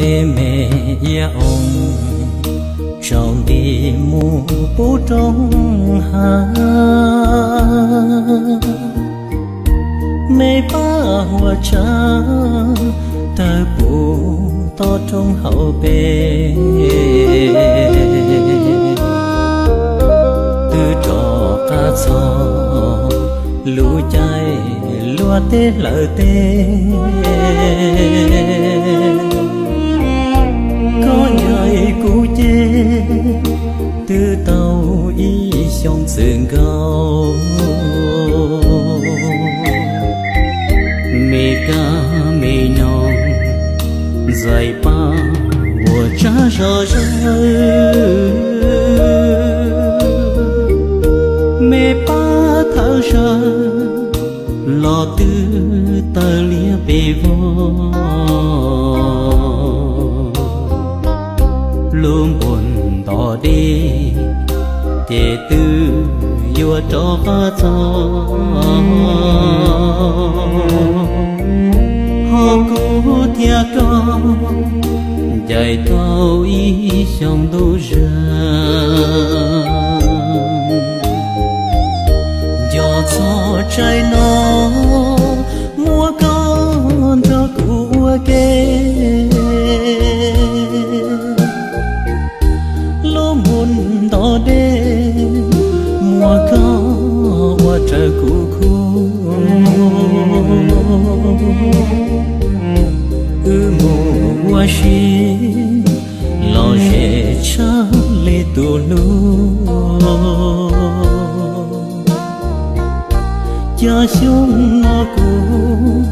Ib me iab oo tsaus nti mus pub roob hav, me pab huas tsav tawg puv toj roob hauv pes. Twb rov qab txog lub caij luaj teb hlawv teb, koj ncaim kuv ces twb tau ib xyoos txwm nkaus. Me kab me noog ntxais paj uas tsab zog zawg, me pab thawj zaws los twb tawg liab pes vog. Lub npuag nto dej ces twb yuav rov qab txog, ho kuv thiab koj ncaim tau ib xyoos ntuj zag. Nco txog tsaib no muab koj nrog kuv ua ke. Lub npuag nto dej muab koj ua raws kuv khub, wb mus ua si los ze tshaj li tus hlub. Cov xyoo no kuv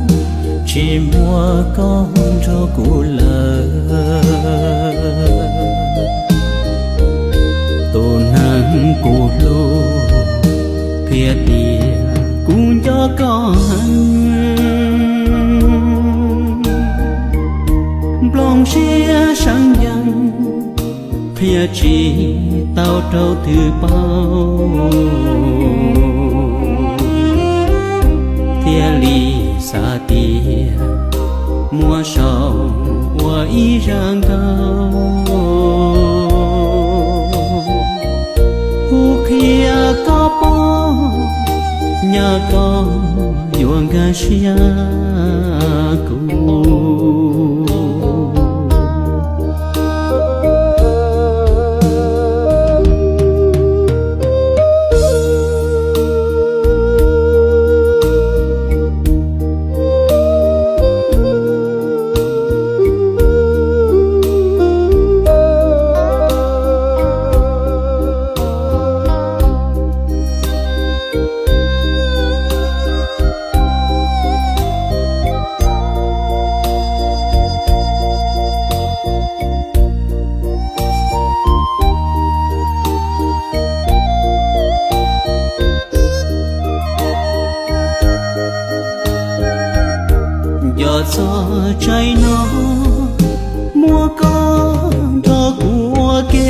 tsis muaj koj nrog kuv lawm. Tus neeg kuv hlub qhia tias kuv nco koj heev. Nplooj siab seev yees qhia tsis tau rau twg paub, thiaj li xav tias muab sau ua ib zaj nkauj. Kuv qhia koj paub, nyaj koj yuav nkag siab kuv. Nco txog tsaib no muab koj nrog kuv ua ke.